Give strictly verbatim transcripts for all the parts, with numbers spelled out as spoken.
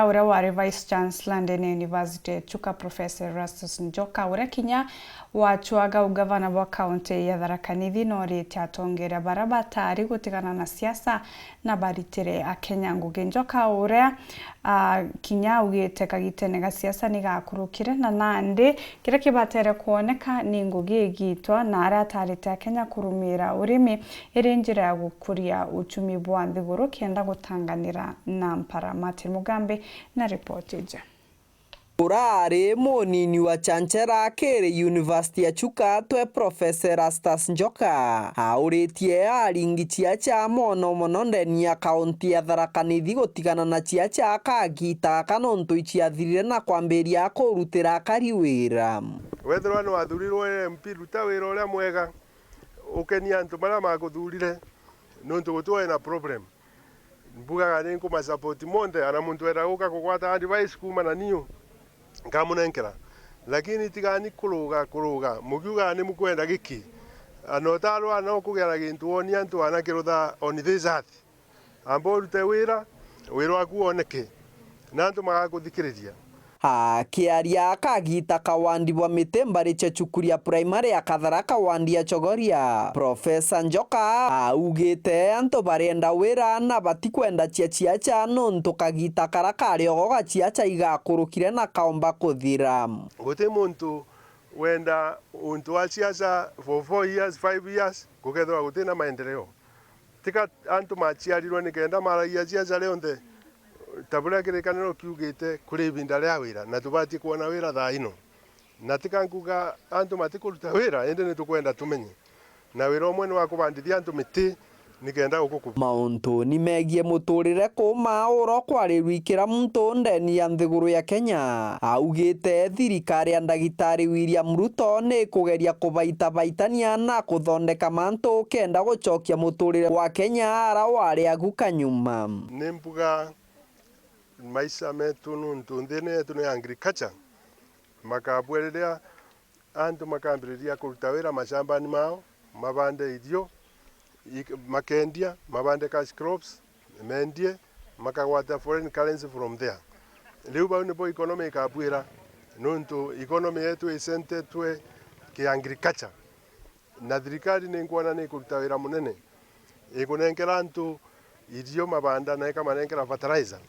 Uria wari Vice Chancellor ndene ya University ya Chuka, Professor Erastus Njoka, uria kinya wacwaga ugavana bwa kaunti ya Tharaka Nithi, nooritie atongeria baria batari gutigana na siasa na baritire Akenya ngugi. Njoka uria, ah, kinya augite kagitene ga siasa ni gakurukire, na nandi kiria kibatere kwoneka ni ngugi igitwa, na aria atarite Akenya kurumira urimi iri njira ya gukuria uchumi bwa nthiguru kenda gutanganira na mpara. Martin Mugambi na ripoti iji. Urari munini wa chancellor akiri University ya Chuka atwe Professor Erastus Njoka auritie aringi ciaca mono mono ndeni ya kaunti ya Tharaka Nithi gutigana na ciaca kagita gaka nontu iciathirire na kwambiria kurutira akari wira. Wethirwa ni wathurirwe M P, ruta wira uria mwega, ukenie antu baria makuthurire, nontu guti wina problem. Mbugaga ni nkumasapoti monthe, ana muntu wenda guka kugwata advice kuuma na niu, nkamunenkera. Lakini tigani kuruga, kuruga, mukiugaga ni mukwenda giki. Ana utarwa no kugea na gintu woni antu ana kirutha on this earth. Amba urute wira, wira waku woneke, na antu magakuthikiriria. Akiaria kagita ka wandi bwa miti mbari cia cukuru ya primary ya Kathara ka wandi ya Chogoria, Professor Njoka augite antu barienda wira na batikwenda cia ciaca nontu kagita kara kari ogo ga ciaca igakurukire na kaomba kuthira. Guti muntu wenda untu wa ciaca for four years, five years, gukethirwa gutina maendeleo. Tika antu maciarirwe nikenda maragia ciaca rionthe, ta buria kirikaniro kiugite, kuri ibinda ria wira, na tubatie kwona wira thaa ino. Na tika nkuga antu matikuruta wira, indi nitukwenda tumenye. Na wira umwe ni wa kubandithia antu miti nikenda gukukuba. Mauntu ni megie muturire kuuma uro kwarirwi kira muntu ndeni ya nthiguru ya Kenya. Augite thirikari ya ndagitari William Ruto ni kugeria kubaitabaitania na kuthondeka mantu kenda gucokia muturire wa Kenya ara wari agu kanyuma. Ni mbuga maisha metu nuntu nthini yetu ni agriculture, makabua riria antu makambiriria kuruta wira mashambani mao, mabande irio, ik-, makendia, mabande cash crops, mendie, makagwata foreign currency from there. Riu bau nibo economy ikabuira, nuntu economy yetu icentetwe ki agriculture. Na thirikari ni nkwona ni ikuruta wira munene, ikunenkera antu irio mabanda na ikamanenkera fertilizer.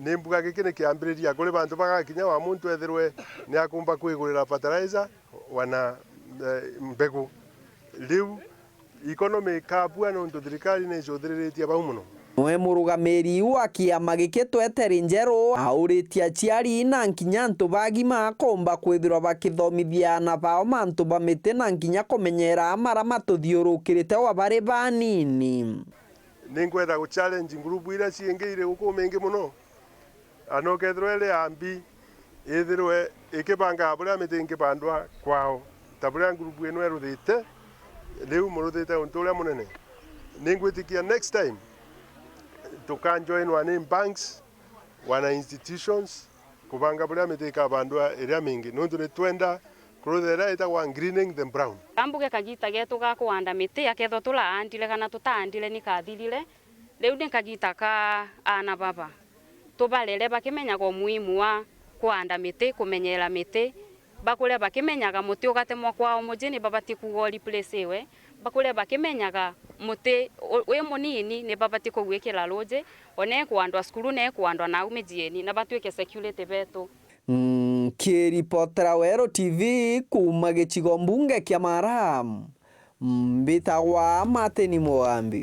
Ni mbuga giki ni kiambiriria kuri bantu bagakinya wa muntu ethirwe ni akumba kwigurira fertilizer wana, eh, mbegu. Riu economy ikabua nontu thirikari ni icuthiriritie bau muno. Nwe murugamiri wa kiama giki Tweteri Njeru auritie aciari na nkinya antu bagima akomba kwithirwa bakithomithia aana bao mantu ba miti na nkinya kumenyera mara matuthiurukirite wa bari banini. Ni nkwenda gu challenge group iria ciingi iri guku mingi muno, ana ukethirwa iri ambi, ithirwe ikibangaga buria miti inkibandwa kwao, ta buria ngurubu ino iruthite riu muruthite untu uria munene. Ningwitikia next time tukanjoinwa ni banks, wana institutions, kubanga buria miti ikabandwa iria mingi, nontu nitwenda kuruthira iria itagwa greening the brown. Kambuge kagita getu ga kuanda miti, akethwa turaandire kana tutaandire ni kathirire, riu ni kagita ka aana baba. Tubarere bakimenyaga umuhimu wa kuanda miti, kumenyera miti, bakure bakimenyaga muti ugatemwa kwao muji ni babatie kuuga u replace iwe, bakure bakimenyaga muti u-, wi munini ni babatie kugwikira ruji, ona ikuandwa cukuru na ikuandwa nau mijiini, na batuike security betu. Nkiripotera Weru T V kuuma gicigo mbunge kia Mara, mbitagwa Martin Mugambi.